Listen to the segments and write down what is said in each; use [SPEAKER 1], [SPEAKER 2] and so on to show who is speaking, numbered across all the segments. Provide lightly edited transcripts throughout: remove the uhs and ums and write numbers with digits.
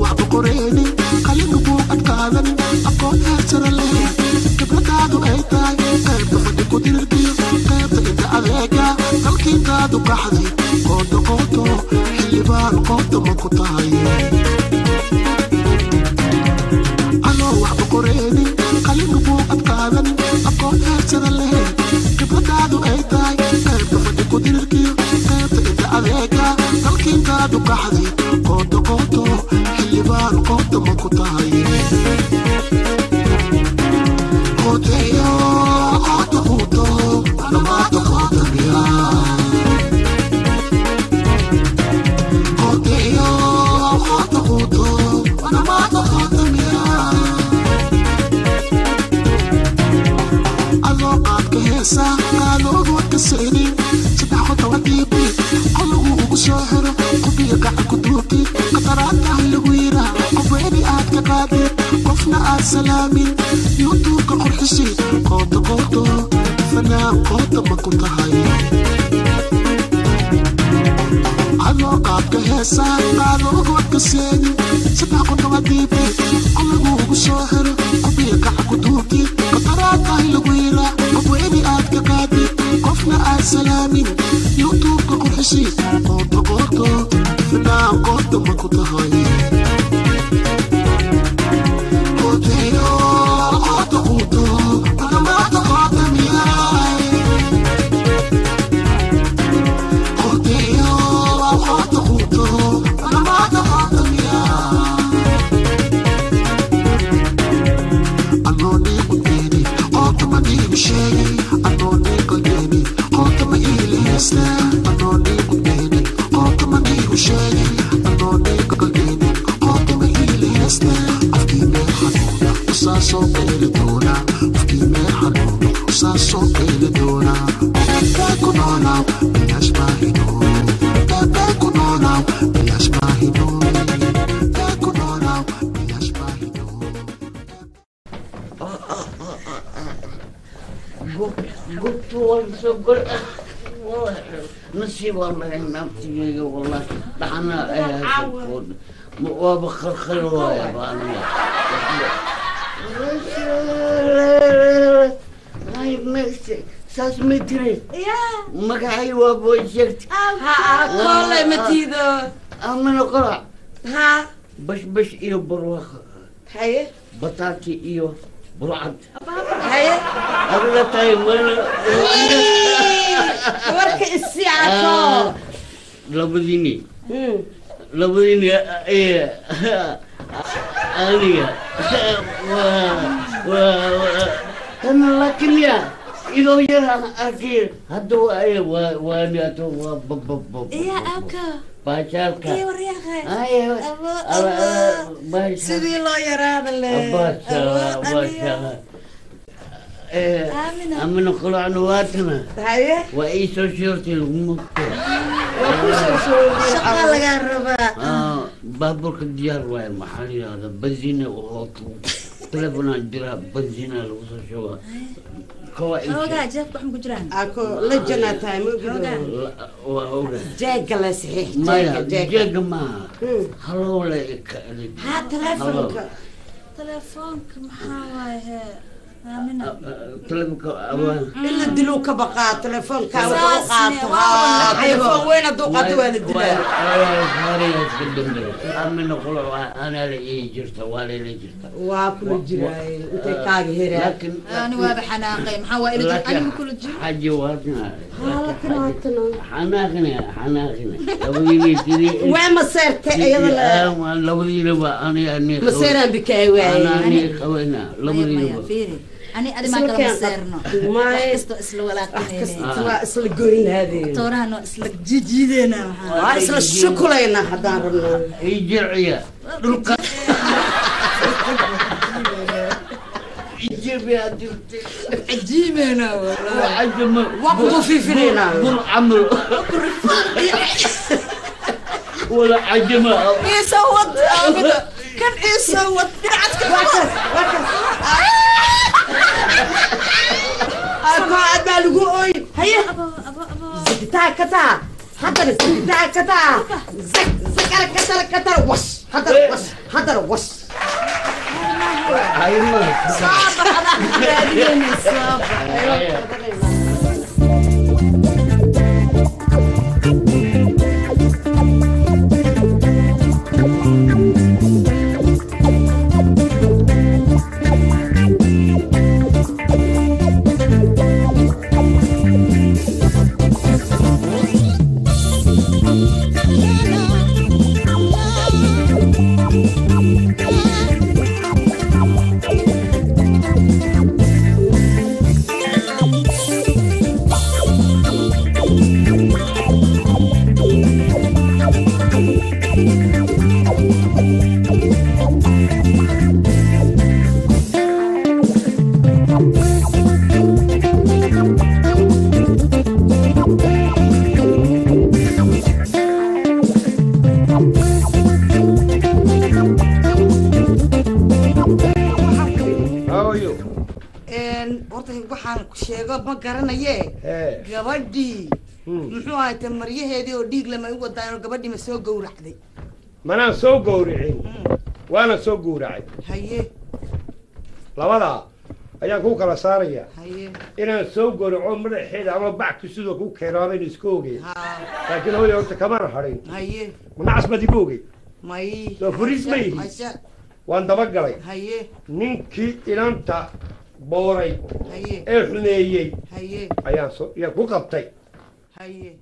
[SPEAKER 1] Waxba qoreynin, qalinku buu adkaadan, aqoon heersara leh, khibradaadu ay tahay qaybta fadhi ku dirirkiyo qaybta inta adeega dalkiintaadu qaxdi qooto qooto xildhibaan qoota ma ku tahay. Anoo waxba qoreynin, qalinku buu adkaadan, aqoon heersara leh, khibradaadu ay tahay qaybta fadhi ku dirirkiyo qaybta inta adeega dalkiintaadu qaxdi qooto qooto xildhibaan qoota ma ku tahay. Qoteyo qoota quuto dhammaata qoota miyaa. Qoteyo qoota quuto dhammaata qoota miyaa. Adoo qaadka heesa qaaloodu ka saynin, saddex qoto adiibi qolagu ugu soo xiro qubiga gacan ku duubtid, qataraataha lagu yiraa qofweeni aad ka qaadid, qofna aad salaamin, youtubeka qurxisid qooto qooto fanaan qoota ma ku tahay. Adoo qaabka heesa qaaloodu ka saynin, saddex qoto adiibi qolagu ugu soo xiro qubiga gacan ku duubtid, qataraataha lagu yiraa qofweeni aad ka qaadid, qofna aad salaamin, youtubeka qurxisid qooto qooto fanaan qoota ma ku tahay. Qoteyo qoota quuto dhammaata qoota miyaay. Qoteyo qoota quuto dhammaata qoota miyaay. Anoo niiqu geeni qoota ma niigu sheegay, anoo niiqa geeni qoota ma iila heystaa. Anoo niiqu geeni qoota ma niigu sheegay, anoo niiqa geeni qoota ma iila heystaa. Qofkii meel xanuuna usaa soo qeyli doona, qofkii meel xanuuna usaa soo qeyli doona. Bee ku noolaaw bilaash maahino, bee ku noolaaw bilaash maahino, bee ku noolaaw bilaash maahino.
[SPEAKER 2] Gubtu waan soo gor nasiib waan lahayn naabtigeyga, wallahi dhaxana ay hayso waaba khalkhal waaya baaniga. Saas ma tiri magacay waa boy sheegtay.
[SPEAKER 3] Ha koolay matiido.
[SPEAKER 2] Amina qorac.
[SPEAKER 3] Ha.
[SPEAKER 2] Bash bash iyo barwaaqo.
[SPEAKER 3] Haye.
[SPEAKER 2] Bataati iyo burcad.
[SPEAKER 3] Haye.
[SPEAKER 2] Adiga tahay mana.
[SPEAKER 3] Warka isi cato.
[SPEAKER 2] Labadiini labadiini aniga waa kana, laakiin ya idoo yar aan arkay hadda waa waaniato waa bababab.
[SPEAKER 4] Iya abka.
[SPEAKER 2] Baajaalka.
[SPEAKER 4] Iyo waryaaqe.
[SPEAKER 2] Ay.
[SPEAKER 4] Abo abo.
[SPEAKER 3] Sidii loo yaraada le.
[SPEAKER 2] Baasha.
[SPEAKER 4] Aamina.
[SPEAKER 2] Amina qulacna waatana.
[SPEAKER 3] Haye.
[SPEAKER 2] Waa ii soo sheegtay laguma.
[SPEAKER 3] Waa ku soo soo.
[SPEAKER 4] Shaqaa lagaa rabaa.
[SPEAKER 2] Baabuurka diyaar waaye, maxaa la yidhahdaa, bansiina oo telefonaan jiraa, bansiina lagu soo shubaa. Kowa ii
[SPEAKER 4] Xoogaa jeebka wax ma ku jiraan?
[SPEAKER 3] Ako la janaa tahay ma ogido.
[SPEAKER 2] Waa oga.
[SPEAKER 3] Jeega la saxiix.
[SPEAKER 2] Maya.
[SPEAKER 3] Jeega.
[SPEAKER 2] Jeega maaha, haloo le ka.
[SPEAKER 3] Ha telefonka.
[SPEAKER 4] Telefoonka maxaa waaye hee? Aamina.
[SPEAKER 2] Telefonka awaan.
[SPEAKER 3] In la diluu ka baqaa telefoonka wuxuu
[SPEAKER 4] Saas
[SPEAKER 3] qaato.
[SPEAKER 4] ne, waa
[SPEAKER 3] Ha telefoon weyn hadduu qaato waa la dilaa.
[SPEAKER 2] Amina qoloc anaa la ii jirta, waa layla jirta.
[SPEAKER 3] Waa kula jiraaye intay kaaga heraan.
[SPEAKER 2] Laakiin
[SPEAKER 4] Ani waaba xanaaqay, maxaa waa ila jir aniga kula jiro.
[SPEAKER 2] Xaji waadna.
[SPEAKER 3] Laakiin waatana.
[SPEAKER 2] Xanaaqina xanaaqina labadiina sidii.
[SPEAKER 3] Waa maseerta iyada la.
[SPEAKER 2] Labadiina waa ani ani.
[SPEAKER 3] Maseeraan bikaay waaye.
[SPEAKER 2] Anaa ani qabana labadiina.
[SPEAKER 4] Maya fiiri. Ani adi maa kala maseerno.
[SPEAKER 3] Maya.
[SPEAKER 4] Wax kastoo isla
[SPEAKER 3] Wax
[SPEAKER 4] walaaqinayne.
[SPEAKER 3] kasta waa isla goynaadeen.
[SPEAKER 4] Toorahana waa isla jijiideena maxaa.
[SPEAKER 3] Waa isla shukulaynaa haddaan rabno.
[SPEAKER 2] Ii jirciya dhulka jirbiyaa jirtay.
[SPEAKER 4] Cajiibeena wallah.
[SPEAKER 2] Cajama.
[SPEAKER 3] Waa kugu fiifinaynaa.
[SPEAKER 2] Bur camal wala cajama.
[SPEAKER 4] Ii soo wad Aamina. Kan ii soo wad dhinacadka.
[SPEAKER 3] Waa kas waa kas. Ako aad baa lagu ooy. Haye.
[SPEAKER 4] Abo abo abo.
[SPEAKER 3] Zigitaa kataa. Haddana zigitaa kataa. Zag zagara katara katara was. Haddana was. Haddana. Adeero was.
[SPEAKER 2] Hay ma.
[SPEAKER 4] Soo bax, adaa ku raadinayna, soo bax.
[SPEAKER 5] How are you?
[SPEAKER 3] Horta waxaan ku sheego ma garanaye.
[SPEAKER 5] Hee.
[SPEAKER 3] Gabadhii muxuu ahaatee maryaheedii oo dhiig lama u wadaan, gabadhii ma soo gowracday?
[SPEAKER 5] Manaan soo gowricin, waana soo gowracay.
[SPEAKER 3] Haye.
[SPEAKER 5] Labadaa ayaan ku kala saaraya.
[SPEAKER 3] Haye.
[SPEAKER 5] Inaan soo gowraco madaxeeda ama backu sidoo ku keenaabaynu iska ogey,
[SPEAKER 3] Ha.
[SPEAKER 5] laakiin hooyo horta kamana hadhin.
[SPEAKER 3] Haye.
[SPEAKER 5] Manacas baad igu ogey.
[SPEAKER 3] May.
[SPEAKER 5] Soo furis ma ihi.
[SPEAKER 3] Hasha.
[SPEAKER 5] Waan dabagalay.
[SPEAKER 3] Haye.
[SPEAKER 5] Ninkii inanta booray
[SPEAKER 3] Haye.
[SPEAKER 5] ee xumeeyey
[SPEAKER 3] Haye.
[SPEAKER 5] ayaan soo ayaan ku qabtay.
[SPEAKER 3] Haye.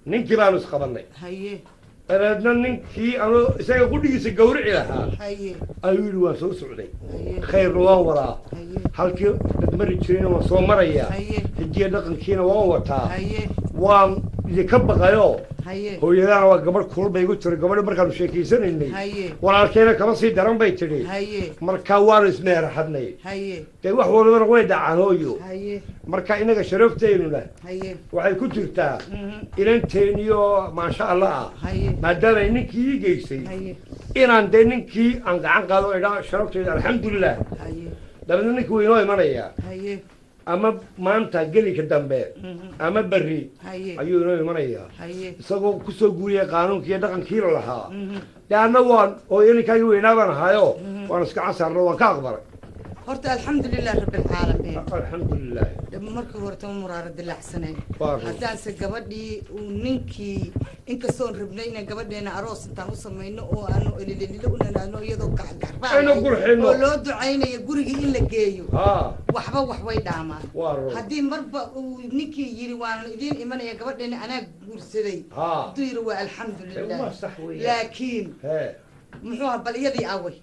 [SPEAKER 5] Ninkii baanu isqabannay.
[SPEAKER 3] Haye.
[SPEAKER 5] Dabeedna ninkii anuu isaga qudhigiisa gowrici lahaa
[SPEAKER 3] Haye.
[SPEAKER 5] ayuu yidhi waan soo socday,
[SPEAKER 3] Haye.
[SPEAKER 5] khayrna waan wadaa,
[SPEAKER 3] Haye.
[SPEAKER 5] halkii dad mari jirayna waan soo marayaa,
[SPEAKER 3] Haye.
[SPEAKER 5] hijiya dhaqankiina waan wataa,
[SPEAKER 3] Haye.
[SPEAKER 5] waan idinka baqayoo.
[SPEAKER 3] Haye.
[SPEAKER 5] Hooyadaana waa gabadh kulul bay igu tiri gabadhi markaanu sheekaysanaynay.
[SPEAKER 3] Haye.
[SPEAKER 5] Walaalkeena kama sii daran bay tidhi.
[SPEAKER 3] Haye.
[SPEAKER 5] Marka waanu ismeeraxadnay.
[SPEAKER 3] Haye.
[SPEAKER 5] Dee wax walbana way dhacaan hooyo.
[SPEAKER 3] Haye.
[SPEAKER 5] Marka inaga sharafteenuna
[SPEAKER 3] Haye.
[SPEAKER 5] waxay ku jirtaa inanteeniyo maasha Allah ah,
[SPEAKER 3] Haye.
[SPEAKER 5] maadaama ay ninkii ii geysay,
[SPEAKER 3] Haye.
[SPEAKER 5] inaan dee ninkii aan gacan qaado idhaa sharafteyda alxamdulilah.
[SPEAKER 3] Haye.
[SPEAKER 5] Dabeedna ninkii wuu inoo imanayaa.
[SPEAKER 3] Haye.
[SPEAKER 5] Ama maanta gelinka dambe ama berri
[SPEAKER 3] Haye.
[SPEAKER 5] ayuu inoo imanayaa,
[SPEAKER 3] Haye.
[SPEAKER 5] isagoo kusoo guuriyay qaanuunkii iyo dhaqankii la lahaa. Dee anna waan oo ininkaagii weynaa baan ahaayo, waan iska casaarno, waan ka aqbalay.
[SPEAKER 3] Horta alxamdulilah rabbi alcaalamiin.
[SPEAKER 5] Alxamdulilah.
[SPEAKER 3] Markii hore tama muraaro dilacsaneen.
[SPEAKER 5] Waa run.
[SPEAKER 3] Haddaanse gabadhii uu ninkii, inkastoon rabnay inaan gabadheena aroos intaan u samayno oo aanu elilelilo u nanaano iyadoo
[SPEAKER 5] Aynu qurxino.
[SPEAKER 3] oo loo ducaynayo gurigii in la geeyo,
[SPEAKER 5] haa,
[SPEAKER 3] waxba wax way dhaamaan.
[SPEAKER 5] Waa run.
[SPEAKER 3] Haddii marba uu ninkii yiri waan idiin imanaya, gabadheena anaa guursaday,
[SPEAKER 5] haa,
[SPEAKER 3] hadduu yiri waa alxamdulilah.
[SPEAKER 5] Waa sax weeyaan.
[SPEAKER 3] Laakiin
[SPEAKER 5] hee,
[SPEAKER 3] muxuu ahaa bal iyadii away?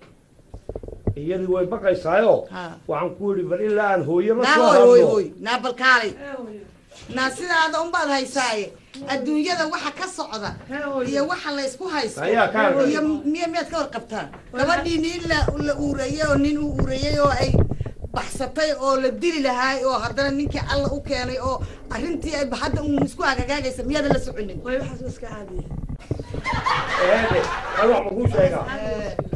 [SPEAKER 5] Iyadii way baqaysaayo.
[SPEAKER 3] Ha.
[SPEAKER 5] Waxaan ku yidhi bal ilaa aan hooyo la
[SPEAKER 3] naa
[SPEAKER 5] soo
[SPEAKER 3] hoy hoy
[SPEAKER 5] hadlo.
[SPEAKER 3] Hoy naa, bal kaalay naa, sidaada unbaad haysaaye adduunyada waxa ka socda iyo waxa la isku haysto
[SPEAKER 5] Ayaa ka arkay.
[SPEAKER 3] iyo miya miyaad ka warqabtaan gabadhii nin la uureeyey oo nin uu uureeyey oo ay baxsatay oo la dili lahaay oo haddana ninkii Alla u keenay oo arrintii ay hadda uun isku hagagaagaysa, miyaadan la soconin?
[SPEAKER 4] Way, waxaas waa iska caadiya.
[SPEAKER 5] Eede hal wax makuu sheegaa?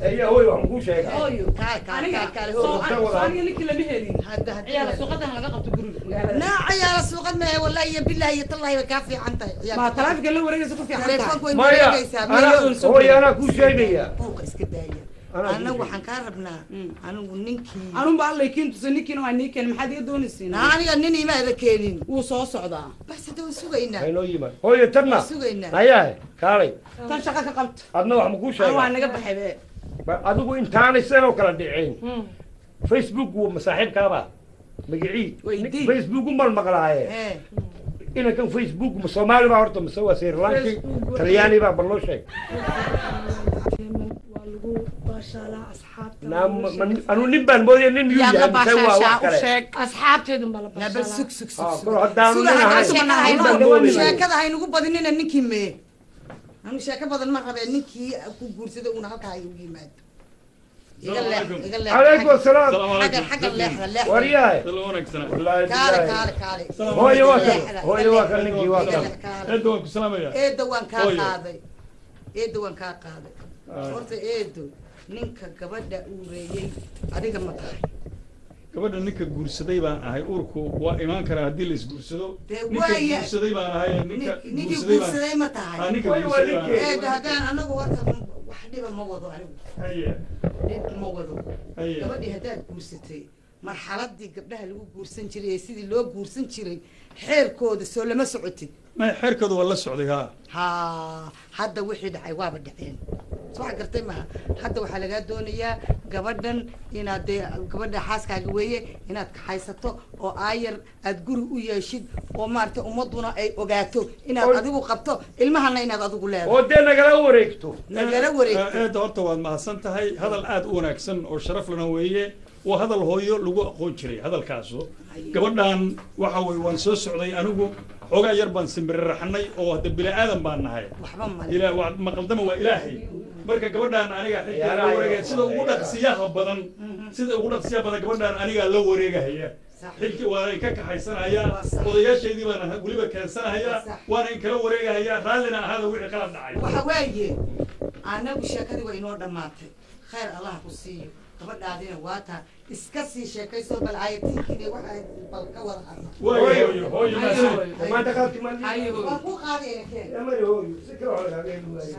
[SPEAKER 5] Eya hooyo, wax makuu sheegaa?
[SPEAKER 4] Hooyo.
[SPEAKER 3] Kaale kaale.
[SPEAKER 4] Aniga
[SPEAKER 3] kaale kaale
[SPEAKER 4] soo
[SPEAKER 3] hooy.
[SPEAKER 5] Wada.
[SPEAKER 4] Aniga ninkii lama helin.
[SPEAKER 3] Hadda hadda
[SPEAKER 4] Ciyaala suuqadan laga qabto guriga magaalada.
[SPEAKER 3] Naa ciyaala suuqad maahe, wallahi iyo billahi iyo tallahi way kaa fiican tahay ciyaal.
[SPEAKER 4] Ma taraafika la wareegaysa ku fiican tahay.
[SPEAKER 3] Telefoonka way
[SPEAKER 5] Maya,
[SPEAKER 3] wareegaysaa.
[SPEAKER 5] anaa hooyo anaa kuu sheegaya.
[SPEAKER 3] Buuqa iska daaya.
[SPEAKER 5] Anaa kuu
[SPEAKER 3] Anagu
[SPEAKER 5] sheegaya.
[SPEAKER 3] waxaan kaa rabnaa anigu ninkii
[SPEAKER 4] Anunba alla ikiin tusay ninkiina waa nii keenay, maxaad iga doonaysiin?
[SPEAKER 3] Naa aniga nin imaada keenin.
[SPEAKER 4] Wuu soo socdaa.
[SPEAKER 3] Bas hadda waan sugaynaa.
[SPEAKER 5] Haynoo yimaad hooyo tanna.
[SPEAKER 3] Sugaynaa.
[SPEAKER 5] Nayahe kaalay.
[SPEAKER 4] Tan shaqa ka qabta.
[SPEAKER 5] Adna wax makuu
[SPEAKER 4] An waa
[SPEAKER 5] sheegaa?
[SPEAKER 4] naga baxay be.
[SPEAKER 5] Adigu intaanay sidan oo kala dhicin Facebook wuu masaaxiibkaaba magicii
[SPEAKER 4] Weydii.
[SPEAKER 5] Facebook umbaan maqlaaye.
[SPEAKER 3] Hee.
[SPEAKER 5] Inankan Facebook ma Soomaali baa horta mise waa Sri Lanki?
[SPEAKER 6] Facebook
[SPEAKER 5] Talyaani baa? Bal noo sheeg.
[SPEAKER 6] Waa lagu baashaalaa asxaabta.
[SPEAKER 5] Naa anuu nin baan moodaya, nin miyuu
[SPEAKER 4] Yaad la
[SPEAKER 5] yahay mise waa wax
[SPEAKER 4] baashaashaa u
[SPEAKER 5] kale?
[SPEAKER 4] sheeg.
[SPEAKER 6] Asxaabteedun baa la
[SPEAKER 3] Naa bal
[SPEAKER 6] baashaalaa.
[SPEAKER 3] sug sug sug
[SPEAKER 5] Ah,
[SPEAKER 3] sug.
[SPEAKER 5] kol haddaanu
[SPEAKER 3] Suga
[SPEAKER 5] nin
[SPEAKER 3] hadda
[SPEAKER 5] ahayn,
[SPEAKER 3] sheekada
[SPEAKER 5] nin baan
[SPEAKER 3] haynugu
[SPEAKER 5] moodayay.
[SPEAKER 3] sheekada haynugu badinina ninkii mee, anigu sheeko badan ma rabee, ninkii ku guursaday uuna halkaa ay ugu yimaado. Iga leex, iga leex.
[SPEAKER 5] Calaykum asalaam.
[SPEAKER 3] Xaggan, xaggan, leexda, leexda.
[SPEAKER 5] Waryahay wallaahi
[SPEAKER 3] Kaale
[SPEAKER 5] billaahi.
[SPEAKER 3] kaale kaale.
[SPEAKER 5] Hooyo waa kan.
[SPEAKER 3] Leexda,
[SPEAKER 5] Hooyo waa kan,
[SPEAKER 3] iga
[SPEAKER 5] ninkii waa kan.
[SPEAKER 3] leex, kaale.
[SPEAKER 7] Eedda waan ku salaamayaa.
[SPEAKER 3] Eedda waan kaa
[SPEAKER 7] Hooyo.
[SPEAKER 3] qaaday, eedda waan kaa qaaday. Horta eedo, ninka gabadha uureeyey adiga ma tahay?
[SPEAKER 7] Gabadha ninka guursaday baan ahay. Uurku waa imaan karaa haddii la isguursado.
[SPEAKER 3] Dee
[SPEAKER 7] Ninka
[SPEAKER 3] waaya.
[SPEAKER 7] guursaday baan ahay ninka.
[SPEAKER 3] Ninkii
[SPEAKER 7] guursaday baan
[SPEAKER 3] guursaday ma tahay?
[SPEAKER 7] Ah, ninka
[SPEAKER 5] Way, waa
[SPEAKER 7] guursaday baan
[SPEAKER 5] ninkii.
[SPEAKER 7] ahay.
[SPEAKER 3] Eedda haddaan anagu horta wax dhiba ma wado anigu.
[SPEAKER 7] Haye.
[SPEAKER 3] Dhib ma wado.
[SPEAKER 7] Haye.
[SPEAKER 3] Gabadhii haddaad guursatay, marxaladii gabdhaha lagu guursan jiray ee sidii loo guursan jiray xeerkooda soo lama socotid?
[SPEAKER 7] Maya, xeerkooda waa la socday, haa.
[SPEAKER 3] Haa, hadda wixii dhacay waaba dhaceen, soo wax gartay maha. Hadda waxaa lagaa doonayaa gabadhan inaad dee gabadha xaaskaaga weeye inaad kaxaysato oo aayar aad guri u yeeshid oo maaragtay ummaduna ay ogaato inaad adigu qabto ilmahana inaad adigu leedahay.
[SPEAKER 5] Oo dee nagala wareegto.
[SPEAKER 3] Nagala wareegto.
[SPEAKER 7] Eedda, horta waad mahadsan tahay. Hadal aad u wanaagsan oo sharaf lana weeye. Waa hadal hooyo lagu aqoon jiray hadalkaasu. Gabadhan waxa weye waan soo socday anigu, xoogaa yar baan simbiriraxnay oo hadda bini aadan baan nahay.
[SPEAKER 3] Waxba male.
[SPEAKER 7] Ilaa waa maqaldama, waa ilaahay. Marka gabadhan aniga xilka la wareegaya sida ugu dhaqsiyaha badan, sida ugu dhaqsiyaha badan gabadhan anigaa la wareegahaya. Xilki waana in ka kaxaysanaya, odayaashaydii baana weliba keensanahaya, waana in kala wareegahaya. Raallina ahaada wixii qalad dhacay.
[SPEAKER 3] Waxa waaye anagu sheekadii waa inoo dhammaatay. Khayr Allah ku siiyo. Gabadhaadina waa taa, iska sii sheekayso, bal caayatiinkiina waxa bal ka wada hadla.
[SPEAKER 7] Waayo hooyo, hooyo maasan.
[SPEAKER 5] Maanta qaabkii ma
[SPEAKER 3] Waan kuu qaadayna, keen.
[SPEAKER 5] Maya hooyo, si kale wax lagaaga heli waayo.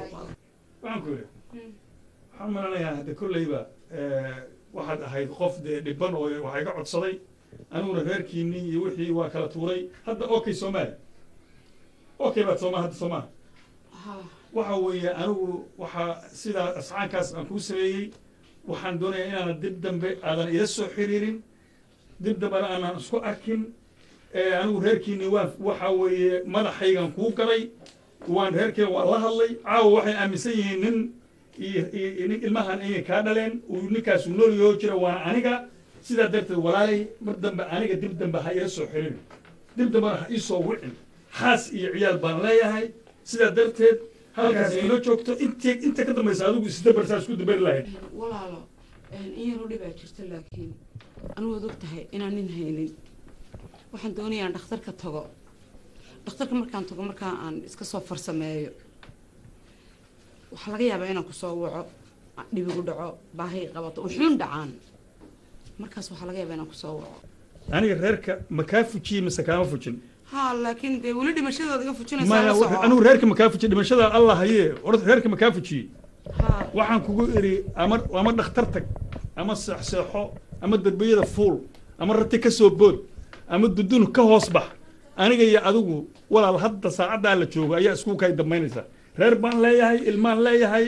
[SPEAKER 7] Waxaan ku yidhi, waxaan malanayaa hadda kolleyba waxaad ahayd qof dee dhiban oo waxaa iga codsaday, aniguna reerkiinii iyo wixii waa kala tuuray. Hadda okay soomaali, okay baad sooma hadda soomaa. Waxa weeye anigu waxaa sidaa asxaankaas aan kuu sameeyey, waxaan doonayaa inaanan dib dambe aadan ila soo xiriirin, dib dambena aanan isku arkin. Anigu reerkiinii waan waxa weeye madaxaygan kuu galay, waan reerkeen waan la hadlay. Caawa waxay aaminsan yihiin nin iyo nin ilmahan inay kaa dhaleen, uu ninkaasu nool yoo jira, waana aniga. Sidaa darteed walaalay, mar dambe aniga dib dambe ha ila soo xiriirin, dib dambena ha ii soo wicin. Xaas iyo ciyaal baan leeyahay. Sidaa darteed halkaas inoo joogto. Intii inta ka dambaysa adigu isdabar saa isku dabari lahayd.
[SPEAKER 4] Walaalo, in yaroo dhibaa jirta, laakiin anigu waad og tahay inaan nin haynin. Waxaan doonayaa aan dhakhtarka tago. Dhakhtarka markaan tago, markaa aan iska soo farsameeyo, waxaa laga yaabaa inaan kusoo waco, dhibigu dhaco, baahi qabato, wuxuun dhacaan. Markaas waxaa laga yaabaa inaan kusoo waco.
[SPEAKER 7] Aniga reerka ma kaa fujiyey mise kaama fujin?
[SPEAKER 4] Haa, laakiin dee weli dhimashadaad iga fujinaysaa.
[SPEAKER 7] Maya
[SPEAKER 4] la soco.
[SPEAKER 7] Anigu reerka ma kaa fujiyey? Dhimashada Allah haye. Horta reerka ma kaa fujiyey?
[SPEAKER 4] Haa.
[SPEAKER 7] Waxaan kugu idhi ama dhakhtar tag, ama seexseexo, ama darbiyada fuul, ama rati ka soo bood, ama dudun ka hoos bax. Aniga iyo adigu walaal, hadda saacaddaa la joogo ayaa isku kay dambaynaysa. Reer baan leeyahay, ilmaan leeyahay,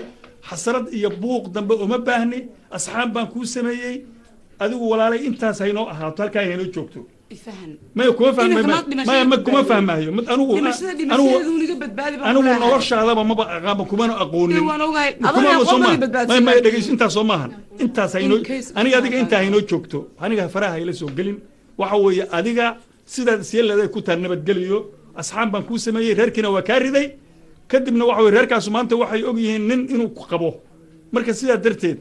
[SPEAKER 7] xasrad iyo buuq dambe uma baahni. Asxaab baan kuu sameeyey. Adigu walaalay intaas haynoo ahaato, halkaa haynoo joogto.
[SPEAKER 4] Ifahan.
[SPEAKER 7] Maya, kuma fahmay.
[SPEAKER 4] Inanka maad dhimashada
[SPEAKER 7] Maya, ma kuma
[SPEAKER 4] badbaadin.
[SPEAKER 7] fahmayo. Anigu
[SPEAKER 4] Dhimashada
[SPEAKER 7] anigu
[SPEAKER 4] dhimashadeedu niga badbaadi baan
[SPEAKER 7] anigu
[SPEAKER 4] ku leeyahay.
[SPEAKER 7] noloshaadaba maba aqaanba, kumana aqoonin.
[SPEAKER 4] Dee waan ogahay.
[SPEAKER 7] Kuma
[SPEAKER 4] Adana
[SPEAKER 7] soo
[SPEAKER 4] aqoon
[SPEAKER 7] maaha.
[SPEAKER 4] badi badbaadsan
[SPEAKER 7] Maya, maya,
[SPEAKER 4] laakiin.
[SPEAKER 7] dhegeyso, intaas soo maahan. Intaas haynoo
[SPEAKER 4] In case
[SPEAKER 7] aniga adiga intaa haynoo joogto. Aniga faraha hayla soo gelin. Waxa weeye adiga sidaad isyeeleeday ku tahay nabadgeliyo. Asxaab baan kuu sameeyey, reerkiina waa kaa riday. Kadibna waxa weye reerkaasu maanta waxay og yihiin nin inuu ku qabo. Marka sidaa darteed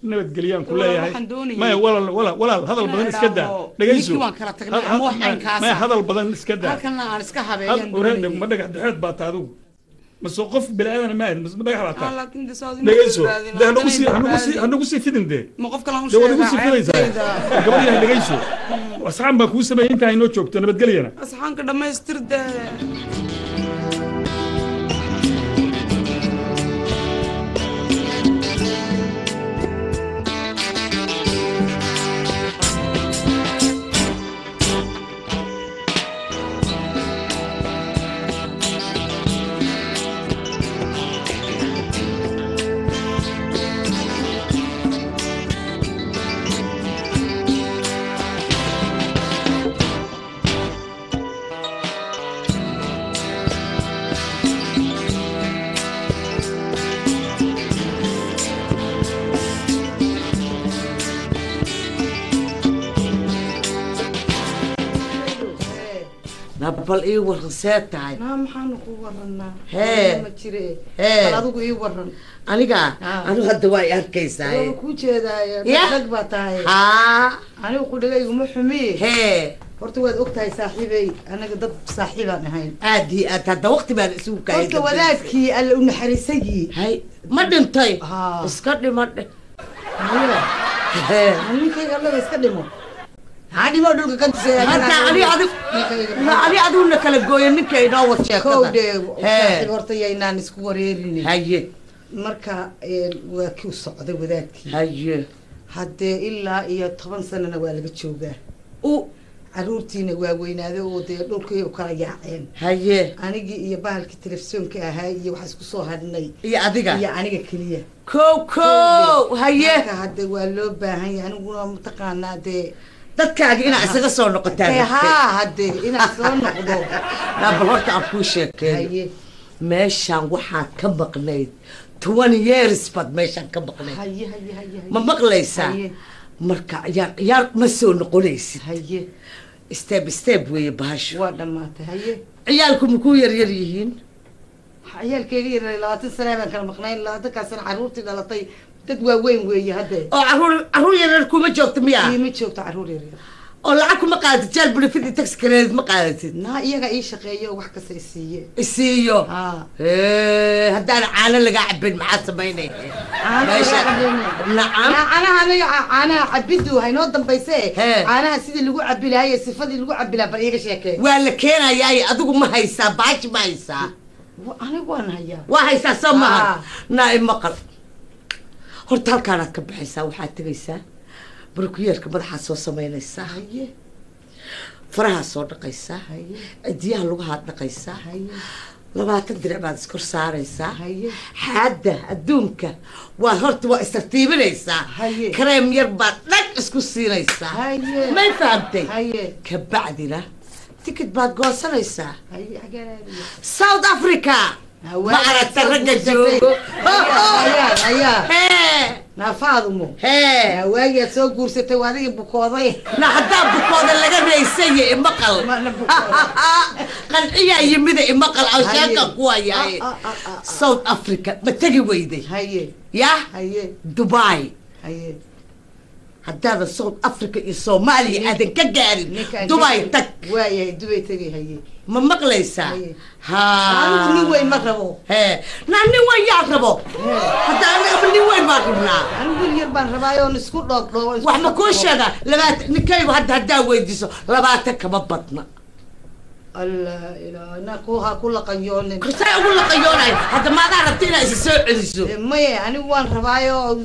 [SPEAKER 7] nabadgeliyaan ku
[SPEAKER 4] Walaal,
[SPEAKER 7] leeyahay.
[SPEAKER 4] waxaan doonayay
[SPEAKER 7] Maya walaal, walaal, walaal, hadal
[SPEAKER 4] inaan
[SPEAKER 7] badan iska daa.
[SPEAKER 4] idhaaho,
[SPEAKER 7] Dhegeyso.
[SPEAKER 4] ninkii waan kala tagnay ama wax caynkaasa.
[SPEAKER 7] Maya, hadal badan iska daa.
[SPEAKER 4] Halkanna aan iska habeeyaan
[SPEAKER 7] Wareer,
[SPEAKER 4] doonayay.
[SPEAKER 7] ma dhagax dhexeed baa taa adigu mase qof bini-aadan ma ahayd mase ma dhagax baa
[SPEAKER 4] Ah,
[SPEAKER 7] taa?
[SPEAKER 4] laakiin dee saas ima
[SPEAKER 7] Dhegeyso.
[SPEAKER 4] badbaadin,
[SPEAKER 7] Dee hanagu
[SPEAKER 4] haddana
[SPEAKER 7] sii hanagu sii
[SPEAKER 4] badbaadin.
[SPEAKER 7] hanagu sii fidin dee.
[SPEAKER 4] Ma qof kale aan u
[SPEAKER 7] Dee waad igu
[SPEAKER 4] sheegaa
[SPEAKER 7] sii fidaysaa.
[SPEAKER 4] ceebtayda?
[SPEAKER 7] Gabadh yahay, dhegeyso, asxaan baa kuu sameeyey, intaa inoo joogto nabadgelyana.
[SPEAKER 4] Asxaanka dhammaystir dee.
[SPEAKER 2] Bal ii waran, see tahay?
[SPEAKER 3] Naa maxaanu ku waranaa?
[SPEAKER 2] Hee.
[SPEAKER 3] Ma jire.
[SPEAKER 2] Hee.
[SPEAKER 3] Bal adigu ii waran.
[SPEAKER 2] Aniga?
[SPEAKER 3] Ah.
[SPEAKER 2] Anigu hadda waa i arkaysaa.
[SPEAKER 3] Waaba kuu jeedaaye.
[SPEAKER 2] Ya.
[SPEAKER 3] Rag baa tahay.
[SPEAKER 2] Haa.
[SPEAKER 3] Anigu qudhigayguma xumi.
[SPEAKER 2] Hee.
[SPEAKER 3] Horta waad og tahay saaxiibey, anaga dad saaxiibaan ahayn.
[SPEAKER 2] Aad iyo aad, hadda waqti baan isugu kaayay.
[SPEAKER 3] Horta wadaadkii Alla u naxariisagii.
[SPEAKER 2] Hay, ma dhintay?
[SPEAKER 3] Haa.
[SPEAKER 2] Iska dhima dhe.
[SPEAKER 3] Maya.
[SPEAKER 2] Hee.
[SPEAKER 3] Ninkayga Allaba iska dhimo, ha dhimo dhulka kan tusay.
[SPEAKER 2] Hadda ani adig ma ani adiguna kala gooyo ninka inoo war sheekada.
[SPEAKER 3] Kow dhee.
[SPEAKER 2] Hee.
[SPEAKER 3] Saaxiib, horta yaynaan isku wareerin.
[SPEAKER 2] Haye.
[SPEAKER 3] Marka waa kii u socday wadaadkii.
[SPEAKER 8] Haye.
[SPEAKER 3] Haddee ilaa iyo 10 sanana waa laga joogaa.
[SPEAKER 8] U
[SPEAKER 3] Caruurtiina waa weynaaday oo dee dhulkii u kala yaaceen.
[SPEAKER 8] Haye.
[SPEAKER 3] Anigii iyo bahalkii telefishoonka ahaa iyo waxaa isku soo hadhnay.
[SPEAKER 8] Iyo adiga.
[SPEAKER 3] Iyo aniga keliya.
[SPEAKER 8] Kow kow. Haye.
[SPEAKER 3] Marka hadde waa loo baahan yahay, aniguna mataqaanaa dee
[SPEAKER 8] dadkaaga inaa isaga soo noqotaa.
[SPEAKER 3] Haa, hadde inaan soo noqdo.
[SPEAKER 8] Naa bal horta aan kuu sheekeeyo.
[SPEAKER 3] Haye.
[SPEAKER 8] Meeshaan waxaad ka maqnayd 20 years baad meeshaan ka maqnayd.
[SPEAKER 3] Haye haye haye haye.
[SPEAKER 8] Ma maqlaysaa?
[SPEAKER 3] Haye.
[SPEAKER 8] Marka ciyaar ciyaar ma soo noqonaysid.
[SPEAKER 3] Haye.
[SPEAKER 8] Step step weeye bahasho.
[SPEAKER 3] Waa dhammaatay, haye.
[SPEAKER 8] Ciyaalku makuu yaryar yihiin?
[SPEAKER 3] Ciyaalkeyga yar 20 sana baan kala maqnayn, 20-kaa sana caruurtii dhalatay dad waaweyn weeye hadde.
[SPEAKER 8] Oo caruur yaryar kuma joogto miyaa?
[SPEAKER 3] Iima joogto caruur yaryar.
[SPEAKER 8] Oo lacag kuma qaadatid, child benefit iyo tax credit ma qaadatid?
[SPEAKER 3] Naa, iyaga ii shaqeeyo oo wax kasta i siiye.
[SPEAKER 8] Isiiyo.
[SPEAKER 3] Haa.
[SPEAKER 8] Haddaan caano lagaa cabin maxaa samaynaya?
[SPEAKER 3] Caano lagaa cabin?
[SPEAKER 8] Nacam.
[SPEAKER 3] Caanaha aniga caanaha cabiddu haynoo dambayse.
[SPEAKER 8] Hee.
[SPEAKER 3] Caanaha sidii lagu cabi lahaa iyo sifadii lagu cabi lahaa bal iiga sheekee.
[SPEAKER 8] Waa la keenayaa. Adigu ma haysaa baaji? Ma haysaa?
[SPEAKER 3] Anigu waan hayaa.
[SPEAKER 8] Waa haysaa, soo maha?
[SPEAKER 3] Haa.
[SPEAKER 8] Naa imaqal, horta halkaanaad ka baxaysaa, waxaad tegaysaa barkuyeerka, madaxaad soo samaynaysaa.
[SPEAKER 3] Haye.
[SPEAKER 8] Farahaa soo dhaqaysaa.
[SPEAKER 3] Haye.
[SPEAKER 8] Cidiyaha lugahaad dhaqaysaa.
[SPEAKER 3] Haye.
[SPEAKER 8] 20 dirac baad iskor saaraysaa.
[SPEAKER 3] Haye.
[SPEAKER 8] Xaadda adduunka waa horta waa istartiibinaysaa.
[SPEAKER 3] Haye.
[SPEAKER 8] Kareem yar baad dhag isku siinaysaa.
[SPEAKER 3] Haye.
[SPEAKER 8] May fahamtay?
[SPEAKER 3] Haye.
[SPEAKER 8] Kabacdina tikid baad goosanaysaa.
[SPEAKER 3] Haye, xagee aadaya?
[SPEAKER 8] South Africa. Ma aragta ragga joogo?
[SPEAKER 3] Ayaa ayaa.
[SPEAKER 8] Hee.
[SPEAKER 3] Naafaadumo.
[SPEAKER 8] Hee.
[SPEAKER 3] Waagiaad soo guursatay waa adigii bukooday.
[SPEAKER 8] Na haddaa bukooda laga raysaya, imaqal.
[SPEAKER 3] Ma na bukooda.
[SPEAKER 8] Qanciyaa yimida, imaqal aw
[SPEAKER 3] Haye.
[SPEAKER 8] sheeka kuwayaaye.
[SPEAKER 3] Ah, ah, ah, ah.
[SPEAKER 8] South Africa ma tegi weyday?
[SPEAKER 3] Haye.
[SPEAKER 8] Yah.
[SPEAKER 3] Haye.
[SPEAKER 8] Dubai.
[SPEAKER 3] Haye.
[SPEAKER 8] Haddaadan South Africa iyo Soomaaliya aadan ka gaarin,
[SPEAKER 3] Ninkaan
[SPEAKER 8] Dubai tag.
[SPEAKER 3] Waayahay, Dubay tagay, haye.
[SPEAKER 8] Ma maqlaysaa?
[SPEAKER 3] Haye.
[SPEAKER 8] Ha.
[SPEAKER 3] Anigu nin weyn ma rabo.
[SPEAKER 8] Hee, naa nin weyn yaa rabo? Hadda anagaba nin weyn baan rabnaa.
[SPEAKER 3] Anigu wiil yar baan rabaayo oon isku dhoog dhoobo.
[SPEAKER 8] Wax ma kuu sheegaa? 20 ninkaygu hadda haddaa weydiiso, 20 kama badna.
[SPEAKER 3] Allah ilaa na ku ha ku laqanyoonin.
[SPEAKER 8] Saa ugu laqayoonay hadda, maadaa rabta inaa isa soo celiso?
[SPEAKER 3] Maye, anigu waan rabaayo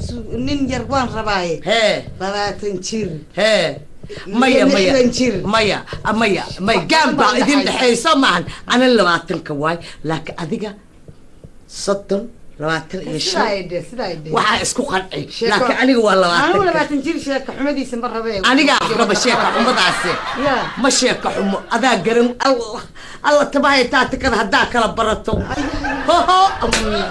[SPEAKER 3] nin yar waan rabaaye.
[SPEAKER 8] Hee.
[SPEAKER 3] 20 jir.
[SPEAKER 8] Hee, maya maya.
[SPEAKER 3] 60 jir.
[SPEAKER 8] Maya maya maya, gaan baa idin dhexayso maahan. Ana 20-ka waay, laakiin adiga 30, 25.
[SPEAKER 3] Sidaa ay dheh, sidaa ay dheh.
[SPEAKER 8] Waxaa isku qanci, laakiin aniga waa
[SPEAKER 3] Anigu
[SPEAKER 8] 20-ka.
[SPEAKER 3] 20 jir sheeka xumadiisa ma rabee.
[SPEAKER 8] Anigaa raba sheeka xumadaasi.
[SPEAKER 3] Ya.
[SPEAKER 8] Ma sheeka xumo, adaa garan. Allah alla tabahay taatikada haddaa kala barato. Hoho.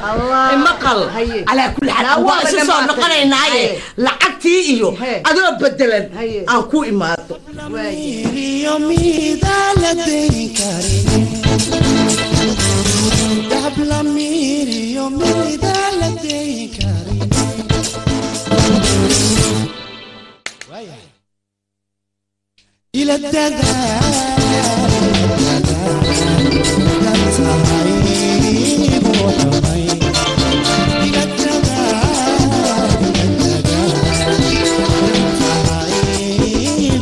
[SPEAKER 3] Allah.
[SPEAKER 8] Maqal.
[SPEAKER 3] Haye.
[SPEAKER 8] Calaa kulli xaal
[SPEAKER 3] Naa
[SPEAKER 8] waa
[SPEAKER 3] waaba
[SPEAKER 8] isu soo
[SPEAKER 3] dhammaatay.
[SPEAKER 8] noqonaynaaye.
[SPEAKER 3] Haye.
[SPEAKER 8] Lacagtii iyo
[SPEAKER 3] Haye.
[SPEAKER 8] adoo bedelan
[SPEAKER 3] Haye.
[SPEAKER 8] aan ku imaado.
[SPEAKER 3] Waayahay.
[SPEAKER 1] Mida la dayn karin, dahab la miriyo, mida la dayn karin. Ila dadaal tahay buu xumay. Ila dadaal, ila dadaal tahay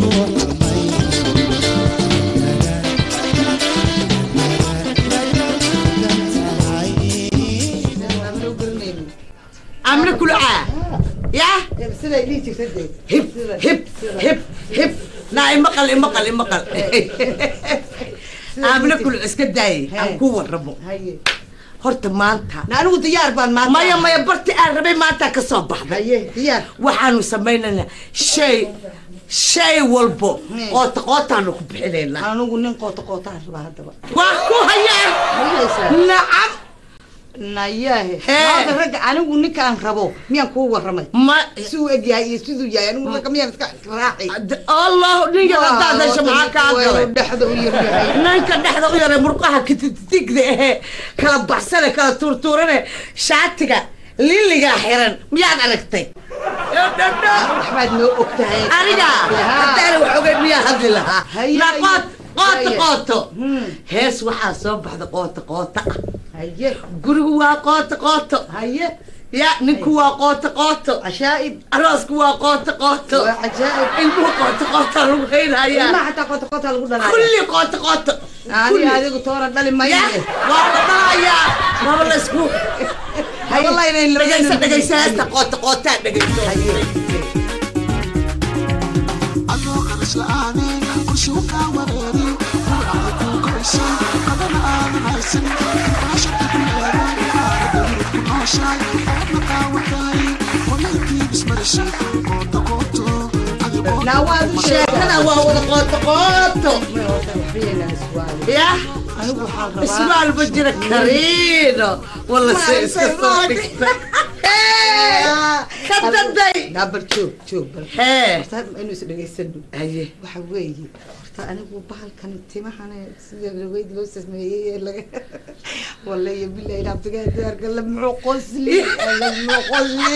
[SPEAKER 1] buu xumay.
[SPEAKER 3] Aan loo garanaynin.
[SPEAKER 8] Amna kulcaa yah.
[SPEAKER 3] Siday dhihi jirtay dee.
[SPEAKER 8] Hib hib hib hib. Naa imaqal imaqal imaqal. Aamina kulc iska daayay, aan ku warramo.
[SPEAKER 3] Haye.
[SPEAKER 8] Horta maanta
[SPEAKER 3] Na anigu diyaar baan maanta.
[SPEAKER 8] Maya maya, barti aan rabay maanta ka soo baxday.
[SPEAKER 3] Haye, diyaar.
[SPEAKER 8] Waxaanu samaynaynaa shay walbo qoota qootaanu ku bixinaynaa.
[SPEAKER 3] Anigu nin qoota qootaan rabaa haddaba.
[SPEAKER 8] Waa ku hayaa.
[SPEAKER 3] Hayaysaa.
[SPEAKER 8] Nacam.
[SPEAKER 3] Nayaahe.
[SPEAKER 8] Hee.
[SPEAKER 3] Maanta ragga anigu ninkaan rabo miyaan kuu warramay?
[SPEAKER 8] Ma
[SPEAKER 3] Siduu egyahay iyo siduu yahay, anigu ragga miyaan iska raaci?
[SPEAKER 8] Allah, nin yar haddaad hesho maxaa kaa galay?
[SPEAKER 3] Dhexda u yaryahay.
[SPEAKER 8] Ninka dhexda u yaray, murqaha kititigda ahee kala baxsane, kala tuurtuurane, shaatiga liligaa xiran miyaad aragtay?
[SPEAKER 3] Waxbaad noo og tahay.
[SPEAKER 8] Aniga haddaana wax ogeyn miyaa hadli lahaa?
[SPEAKER 3] Haye,
[SPEAKER 8] Na qoot qoota
[SPEAKER 3] haye.
[SPEAKER 8] Qooto hees waxaa soo baxda qoota qoota ah.
[SPEAKER 3] Haye.
[SPEAKER 8] Gurigu waa qoota qooto.
[SPEAKER 3] Haye.
[SPEAKER 8] Ya ninku waa qoota qooto.
[SPEAKER 3] Cashaa'ib.
[SPEAKER 8] Aroosku waa qoota qooto.
[SPEAKER 3] Waa cajaa'ib.
[SPEAKER 8] Ilmuhu qoota qoota lagu haynayaa.
[SPEAKER 3] Ilmaha xataa qoota qoota lagu dhalaya.
[SPEAKER 8] Kulli qoota qooto.
[SPEAKER 3] Aniga adigu toona dhali
[SPEAKER 8] ya
[SPEAKER 3] mayne.
[SPEAKER 8] Waa la dhalayaa, waaba la isku
[SPEAKER 3] Wallahi inay
[SPEAKER 8] Dhagaysa, dhagaysa heesta qoota qootaa, dhagayso.
[SPEAKER 1] Adoo qaras la'aane kursi u kaa wareeri, quracda kuu koraysay, qadana aadan haysan, baashadka ku leeday, qaaradda Yurub ku nooshaay, oodna qaawataay, qolaytii ismarishay, qoota qooto adi qoota.
[SPEAKER 3] Naa waad u
[SPEAKER 8] Sheekada waa wada qoota qooto. Ya.
[SPEAKER 3] Anigu waxaan rabaa
[SPEAKER 8] Ismaal ma jira kariino wala se iska soo dhigtay ka daday.
[SPEAKER 3] Naa bal joog, joog bal.
[SPEAKER 8] Hee.
[SPEAKER 3] Horta inuu is dhegaysano.
[SPEAKER 8] Haye.
[SPEAKER 3] Waxa weeye horta anigu bahalkan timahan sida dhaweyd loo sameeyey ee laga wallahi billahi inaabtiga diyaarka la muxuu qosli, la muxuu qosli,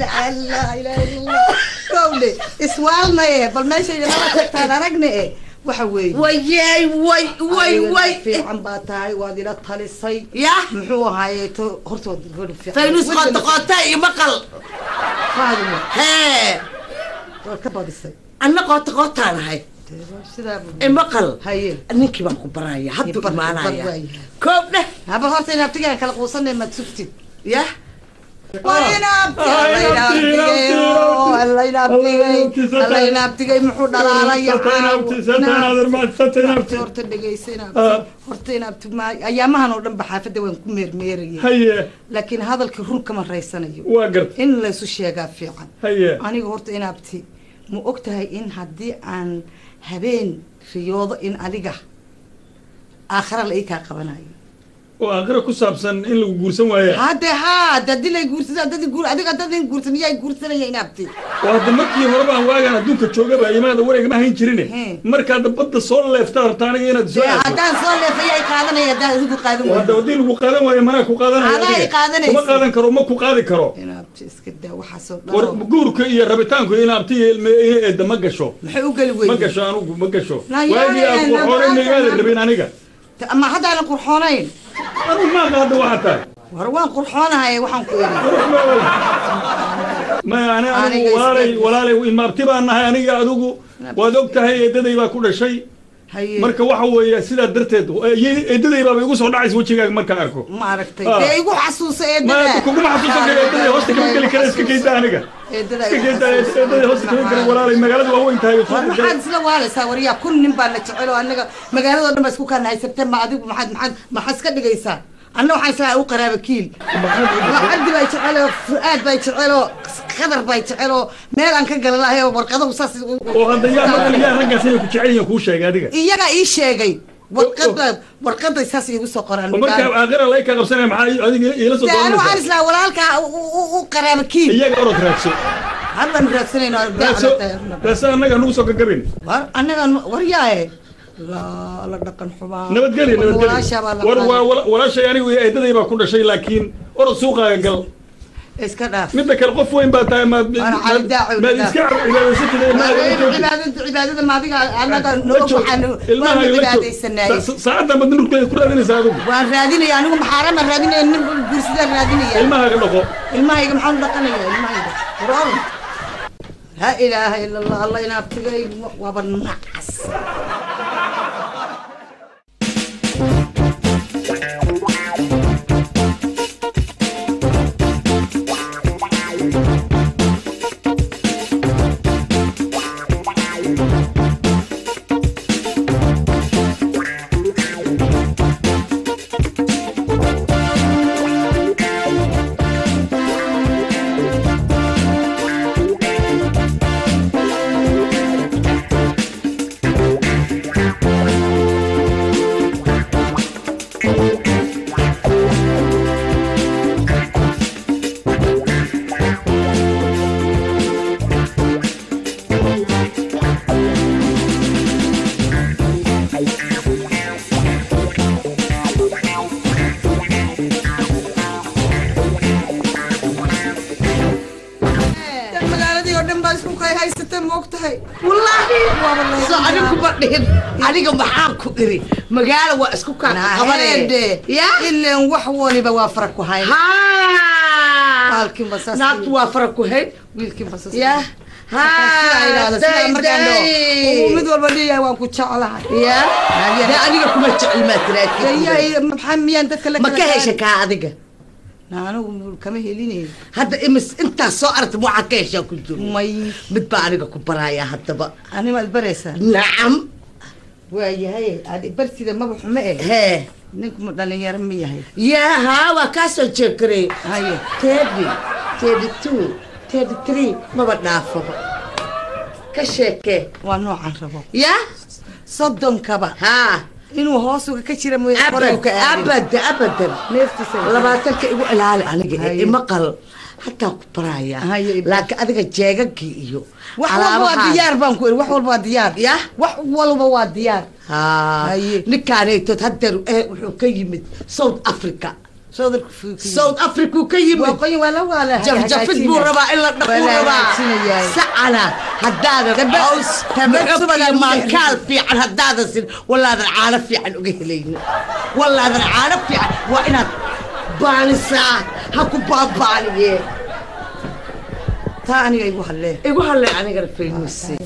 [SPEAKER 3] la ilaha illa Allah, kowle iswaalnaye. Bal meesha inala tagtaan aragne eh. Waxa weeye
[SPEAKER 8] wayey way way way
[SPEAKER 3] fiican baa tahay, waad ila talisay.
[SPEAKER 8] Ya.
[SPEAKER 3] Muxuu ahaaye to horta waad gabadh fiican.
[SPEAKER 8] Faynus qoota qoota iyo maqal.
[SPEAKER 3] Faadimo.
[SPEAKER 8] Hee.
[SPEAKER 3] Waad ka badisay.
[SPEAKER 8] Anna qoota qootaan ahay.
[SPEAKER 3] Sidaa.
[SPEAKER 8] Imaqal.
[SPEAKER 3] Haye.
[SPEAKER 8] Ninkii baan ku baraya hadduu
[SPEAKER 3] Bar- bar
[SPEAKER 8] imaanaya.
[SPEAKER 3] waayahay.
[SPEAKER 8] Koob dheh.
[SPEAKER 3] Haba horta in abtigaan kala quusanay maad sugtid.
[SPEAKER 8] Ya.
[SPEAKER 3] Alla inaabtigay muxuu dhalaalaya. Horta dhegeysa inaabti, horta inaabti ma ayaamahan oo dhan ba xaafadda waan ku meermeerayay.
[SPEAKER 7] Haye.
[SPEAKER 3] Laakiin hadalkii run kama raysanayo.
[SPEAKER 7] Waa garta.
[SPEAKER 3] In laysu sheegaa fiican.
[SPEAKER 7] Haye.
[SPEAKER 3] Aniga horta inaabti ma og tahay in haddii aan habeen riyoodo in adiga aakhara la ii kaa qabanayo?
[SPEAKER 7] Oo aakhira ku saabsan in lagu guursan waaya?
[SPEAKER 3] Hadde haa, hadii lay guursada dad guur adiga dad in guursan yaa guursanaya inaabti?
[SPEAKER 7] Oo hadda markii hore baan waagaan adduunka joogaba imaada wareegma hayn jirine. Markaad badda soo leeftaa rabta aniga inaad soo
[SPEAKER 3] Dee
[SPEAKER 7] aado.
[SPEAKER 3] Haddaan soo leefaya ay qaadanaya, haddaan adigu qaadan
[SPEAKER 7] Oo hadda
[SPEAKER 3] weydo.
[SPEAKER 7] Haddii lagu qaadan waayo manaa ku qaadanaya
[SPEAKER 3] Adaa
[SPEAKER 7] adiga.
[SPEAKER 3] i qaadanaysa.
[SPEAKER 7] Kuma qaadan karo, ma ku qaadi karo.
[SPEAKER 3] Inaabti iska daa waxaasoo
[SPEAKER 7] War
[SPEAKER 3] dhan.
[SPEAKER 7] Guurka iyo rabitaanku in abti iyo ilme iyo eedda ma gasho.
[SPEAKER 3] Maxay u geli
[SPEAKER 7] Ma
[SPEAKER 3] weyday?
[SPEAKER 7] gasho, anugu ma gasho.
[SPEAKER 3] Naa yaa-
[SPEAKER 7] Waagii aad qurxoonayn imaada rabin aniga.
[SPEAKER 3] Ama haddaanan qurxoonayn?
[SPEAKER 7] Anugu maaqa hadda waxaa tahay.
[SPEAKER 3] War waan qurxoonahay, waxaan ku idhi.
[SPEAKER 7] Maya ani anigu
[SPEAKER 3] Aniga
[SPEAKER 7] walaalay
[SPEAKER 3] iska-
[SPEAKER 7] walaalay ilmaabti baan nahay aniga adigu, waad og tahay eedaday baa ku dhashay.
[SPEAKER 3] Haye.
[SPEAKER 7] Marka waxa weeye sidaa darteed eedaday baaba igu soo dhacaysa wejigaaga markaan arko.
[SPEAKER 3] Ma aragtay?
[SPEAKER 7] Ah.
[SPEAKER 3] Dee igu xasuusa
[SPEAKER 7] Ma
[SPEAKER 3] eedada.
[SPEAKER 7] kuguma xasuusan karo, eedaday hoosta kama geli kara, iska geyda aniga.
[SPEAKER 3] Eedada
[SPEAKER 7] iska
[SPEAKER 3] igu
[SPEAKER 7] geyda
[SPEAKER 3] xasuusa.
[SPEAKER 7] eedaday hoosta kama geli walaalay, magaaladu waa weyn tahay.
[SPEAKER 3] War maxaad isla waalaysaa? Waryaa kun nin baa la jecel oo annaga magaalada dhan baa isku kaan haysatee, ma adigu maxaad maxaad maxaad iska dhigaysaa? Anna waxaan islaa u qaraaba kiil Cabdi baa jeceloo, Fu'aad baa jeceloo, Khadar baa jeceloo, meel aan ka gala lahay oo warqadahu saas
[SPEAKER 7] Oo hadda yaa maqal yaa raggaas inay ku jecel yihiin kuu sheegay adiga?
[SPEAKER 3] Iyagaa ii sheegay, warqada warqaday saas iigu soo qoraan.
[SPEAKER 7] Oo marka aakhira lay ka qabsanaya maxaa adiga iila soo
[SPEAKER 3] Dee anu waxaan
[SPEAKER 7] dooranaysaa?
[SPEAKER 3] Islaa walaalkaa u qaraaba kiil.
[SPEAKER 7] Iyaga orod raadso.
[SPEAKER 3] Haddan raadsanayno.
[SPEAKER 7] Raadso, raadso, annaga nugu soo gagabin.
[SPEAKER 3] War annaga waryaaye la la dhaqan xumaa.
[SPEAKER 7] Nabadgelyo, nabadgelyo.
[SPEAKER 3] Walaashaa baa la
[SPEAKER 7] War waa
[SPEAKER 3] qaaday.
[SPEAKER 7] Walaashay anigu iyo eedaday baa ku dhashay, laakiin orod suuqaaga gal.
[SPEAKER 3] Iska dhaaf.
[SPEAKER 7] Midda kale qof weyn baa tahay, maad
[SPEAKER 3] Waana cali daaci.
[SPEAKER 7] Maad iska cibaadaysatid ilmahaaga la joogtid.
[SPEAKER 3] Cibaadada cibaadada maadiga annaga
[SPEAKER 7] La
[SPEAKER 3] noo
[SPEAKER 7] joog.
[SPEAKER 3] waxaan
[SPEAKER 7] Ilmahaaga
[SPEAKER 3] waanu
[SPEAKER 7] la joog.
[SPEAKER 3] cibaadaysanaayey.
[SPEAKER 7] Saacaddan baad nurka ku raadinaysaa adigu.
[SPEAKER 3] Waan raadinaya anigu, maxaarama raadinaya, nin guursadaan raadinaya.
[SPEAKER 7] Ilmahaaga dhaqo.
[SPEAKER 3] Ilmahayga maxaan u dhaqanaya ilmahayga? War orod, laa ilaaha ila Allah, Allah inaabtigay waaba nacas. Magaaladii oo dhan baa isku kay haysatee, ma og tahay?
[SPEAKER 8] Wallaahi
[SPEAKER 3] Waaba la
[SPEAKER 8] soo anigu ma dhihin, aniga maxaan ku iri? Magaalo waa isku kaa qabanee.
[SPEAKER 3] Naheede.
[SPEAKER 8] Ya.
[SPEAKER 3] Ileen wax waliba waa fara ku hayn.
[SPEAKER 8] Haa.
[SPEAKER 3] Baalkiinba saas.
[SPEAKER 8] Naagtu waa fara ku hayn.
[SPEAKER 3] Wiilkiinba saas.
[SPEAKER 8] Ya.
[SPEAKER 3] Haa,
[SPEAKER 8] day.
[SPEAKER 3] Mid walba leeyahay waan ku jeclahay.
[SPEAKER 8] Ya. Dee aniga kuma jecel maa tiraahid?
[SPEAKER 3] Dee maxaa miyaan dadka la
[SPEAKER 8] Ma ka
[SPEAKER 3] kala
[SPEAKER 8] hesha kaa adiga?
[SPEAKER 3] Anigu kama helinayn.
[SPEAKER 8] Hadda imis intaas soo aragta waxaa ka heshaa ku jiro?
[SPEAKER 3] May.
[SPEAKER 8] Mid baa aniga ku barayaa haddaba.
[SPEAKER 3] Ani maad baraysaa?
[SPEAKER 8] Nacam.
[SPEAKER 3] Waayahay, aad barsida maba xumo eh.
[SPEAKER 8] Hee.
[SPEAKER 3] Ninku ma dhalinyaro ma yahay?
[SPEAKER 8] Yaa haa, waa kaa soo jeekarey.
[SPEAKER 3] Haye.
[SPEAKER 8] 30, 32, 33 maba dhaafaba, ka sheekee.
[SPEAKER 3] Waa noocan rabo.
[SPEAKER 8] Yaa.
[SPEAKER 3] 30kaba
[SPEAKER 8] haa
[SPEAKER 3] inuu hoos uga ka jira mooye kore uu ka aadin.
[SPEAKER 8] Abada abadan.
[SPEAKER 3] Neeftiisa.
[SPEAKER 8] 20ka igu ilaali aniga.
[SPEAKER 3] Haye.
[SPEAKER 8] Ima qal hataa ku barayaa.
[SPEAKER 3] Haye.
[SPEAKER 8] Laakiin adiga jeegagii iyo
[SPEAKER 3] wax walba waa
[SPEAKER 8] alaabahaan.
[SPEAKER 3] Diyaar baan ku iri, wax walba waa diyaar.
[SPEAKER 8] Yah.
[SPEAKER 3] Wax walba waa diyaar.
[SPEAKER 8] Haa.
[SPEAKER 3] Haye.
[SPEAKER 8] Ninkaanaytood haddeer ee wuxuu ka yimid South Africa. South Africa uu ka yimid.
[SPEAKER 3] Waa qoyin, waa la waa la
[SPEAKER 8] jafjafid buu rabaa, in la dhaquu
[SPEAKER 3] Waa la
[SPEAKER 8] rabaa.
[SPEAKER 3] hagaajinayaa.
[SPEAKER 8] Sacana haddaadan caws
[SPEAKER 3] tabe
[SPEAKER 8] maxog
[SPEAKER 3] subag
[SPEAKER 8] iyo
[SPEAKER 3] aan
[SPEAKER 8] maankaal fiican haddaadan sin, walaadan caano fiican uga helaynin, walaadan caano fiican. Waa inaad baanisaa, ha ku baabaaniye.
[SPEAKER 3] Taa aniga igu hadlee.
[SPEAKER 8] Igu hadlay anigana faynuuse.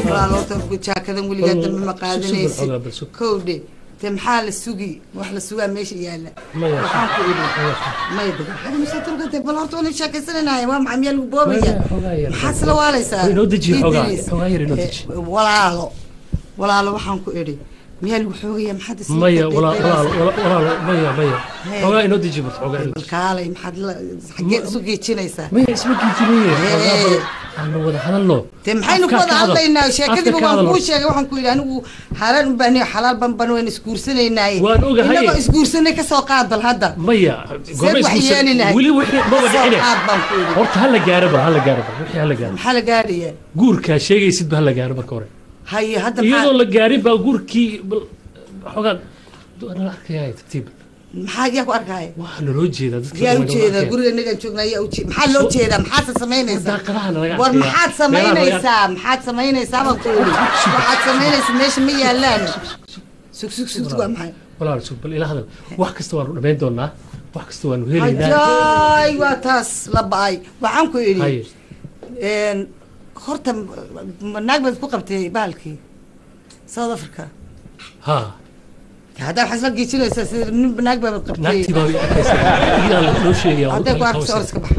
[SPEAKER 3] Walaaloota jaakadan weligaa dambe ma qaadanaysid.
[SPEAKER 9] Xoogaa, bal sug.
[SPEAKER 3] Kowdhe te maxaa la sugi? Wax la sugaa meesha yaala.
[SPEAKER 9] Maya.
[SPEAKER 3] Waxaan ku idhi maya dega xagga bal horta waan sheekaysananahay. Waa maxay? Miyaa lagu boobaya?
[SPEAKER 9] Maya, xoogaa yar.
[SPEAKER 3] Maxaad isla waaleysaa?
[SPEAKER 9] Inoo deji xoogaa,
[SPEAKER 3] Diidinaysa.
[SPEAKER 9] xoogaa yar inoo deji.
[SPEAKER 3] Walaalo, walaalo, waxaan ku idhi miyaa lagu xoogaya? Maxaad isla
[SPEAKER 9] maya
[SPEAKER 3] dheeldheelaysaa?
[SPEAKER 9] Walaalo, walaalo, maya, maya.
[SPEAKER 3] Hee.
[SPEAKER 9] Xoogaa inoo deji barta, xoogaa inoo
[SPEAKER 3] Bal
[SPEAKER 9] deji.
[SPEAKER 3] kaalay, maxaad xageed isu geejinaysaa?
[SPEAKER 9] Maya, isma geejinaye. Xoogaa
[SPEAKER 3] Hee.
[SPEAKER 9] bal aanu wada hadalno.
[SPEAKER 3] Dee maxaynu ku
[SPEAKER 9] Afkaa
[SPEAKER 3] wada
[SPEAKER 9] ka hadal.
[SPEAKER 3] hadlaynaa? Sheekadiiba
[SPEAKER 9] Afka ka
[SPEAKER 3] waan
[SPEAKER 9] hadal
[SPEAKER 3] kuu
[SPEAKER 9] horta.
[SPEAKER 3] sheegay. Waxaan ku yidhi anigu xalaal un baan xalaal ban ban waan isguursanaynaay.
[SPEAKER 9] Waan ogahay.
[SPEAKER 3] Inagoo isguursanay ka soo qaad bal hadda.
[SPEAKER 9] Maya.
[SPEAKER 3] Seed wax yeelinahay?
[SPEAKER 9] Weli wixii maba
[SPEAKER 3] Soo
[SPEAKER 9] dhicine.
[SPEAKER 3] qaad baan ku yidhi.
[SPEAKER 9] Horta hala gaaro ba, hala gaaro ba wixii, hala gaaro.
[SPEAKER 3] Maxaa la gaadhaya?
[SPEAKER 9] Guurkaa sheegaysid ba hala gaaro marka hore.
[SPEAKER 3] Haye, hadda
[SPEAKER 9] iyadoo
[SPEAKER 3] maxaa
[SPEAKER 9] la gaarin baa guurkii bal xoogaa nala arkaya tartiib.
[SPEAKER 3] Maxaa yaa ku arkaya?
[SPEAKER 9] Waxaa naloo jeedaa dadka.
[SPEAKER 3] Yaa
[SPEAKER 9] dhan
[SPEAKER 3] u
[SPEAKER 9] way nala
[SPEAKER 3] jeedaa?
[SPEAKER 9] arkayaan.
[SPEAKER 3] Guriga inagaan joognaa yaa u jeeda? Maxaa loo jeedaa? Maxaad samaynaysaa?
[SPEAKER 9] Daaqadaha nalaga
[SPEAKER 3] War
[SPEAKER 9] arkayaa.
[SPEAKER 3] maxaad
[SPEAKER 9] Meelaha nalaga
[SPEAKER 3] samaynaysaa? Maxaad samaynaysaa baan ku yidhi. Waxaad samaynaysaa meesha ma yaalaan. Sug, sug, sug, waa maxay?
[SPEAKER 9] Walaal, sug bal ila hadal. Wax kasta waanu dhammayn doonaa, wax kasta waanu helaynaa.
[SPEAKER 3] Hajaay, waa taas la ba'ay. Waxaan ku idhi
[SPEAKER 9] Haye.
[SPEAKER 3] Horta naag baad ku qabtay bahalkii South Africa?
[SPEAKER 9] Haa.
[SPEAKER 3] Haddaa waxaad isla geejinaysaa sida nin naag baad qabtay.
[SPEAKER 9] Naagtii baa i arkaysaa, iyadaa loo sheegaya.
[SPEAKER 3] Hadday ku arkayso or iska bax.